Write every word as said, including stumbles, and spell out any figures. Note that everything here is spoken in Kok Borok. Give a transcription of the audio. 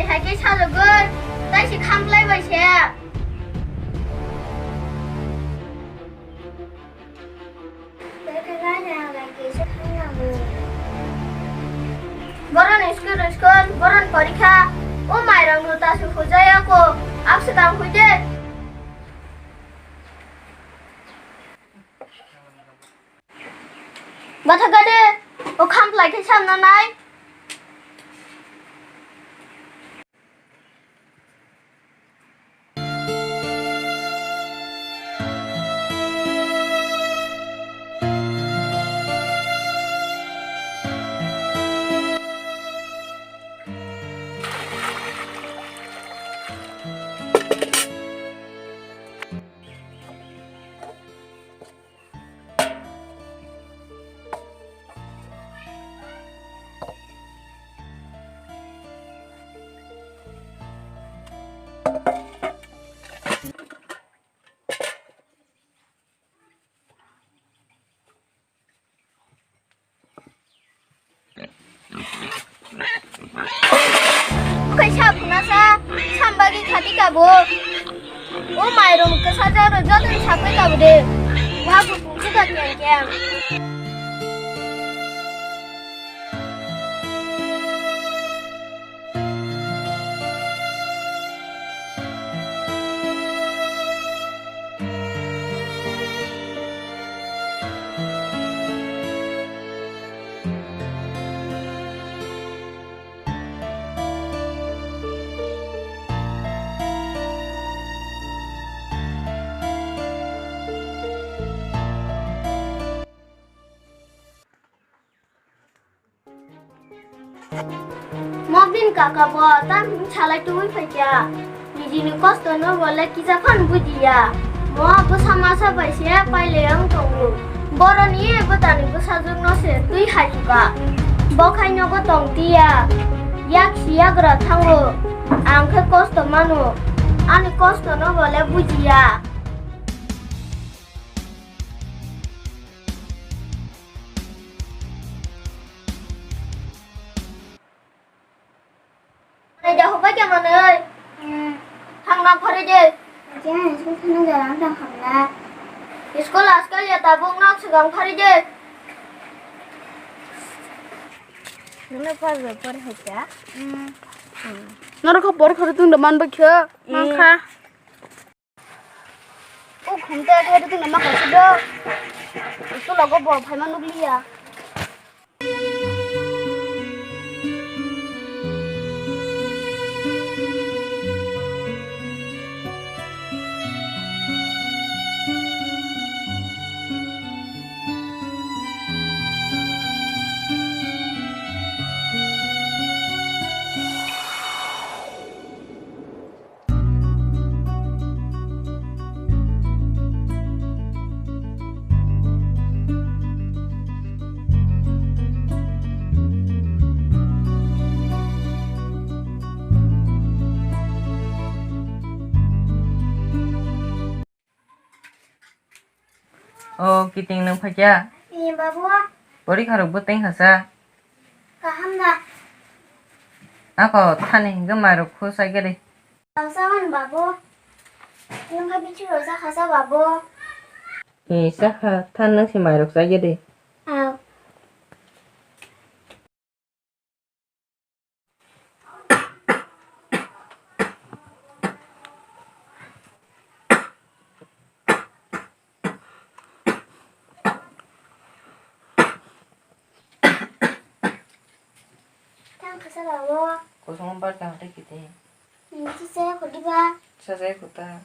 Hai khe sajagwi, tai se khamklai bai se. Boroni school, school, boroni porikha. O mairok no ta se hujaya ko. Abse tang huje. Batha gade, o khamklai khe samna nai. Kaisa phunasa sambagi khati kabo. O mairum kisa jaro jotoni sapai kabo de. Wabu pungsi da kem kem. Mobin kaka bo tam salai tubui phaikha. Nijini kosto no bole kisa phan bujiya. Mo bwsa masa bai se pailai ang tongo. Boroni bwtani bwsajwk no se twi hai kha. Bo khai nogo tong tiya. Yak si yagra thango. Ang khe kosto mano. Ani kosto no bole bujiya. Naida hobai khe manwi. Hmm. Thangna phari de. Jani school thangna jora ang thang khamna. School askal ya tabuk nok swkang phari de. Nuna phari phari hokya. Hmm. Norok kho por khori tungda man bakhe. Eh. Mankha. O khum te thai tongna ma kaisa do. Utu logo bo phaima nukliya. O kiting nwng phaikya? Ee, babu. Porikha rok bo teng hasa? Kaham da. Ako thani hingke mairok kho saigari. Tausa hwn, babu. Nwng khe bithi rok sakha sa, babu. Ee, sakha, than nwng se mairok saigari. Aw. Tang kasa bawo. Kosong bar tang tei kiti. Nini sisa ya kodiba? Sasa ya kota.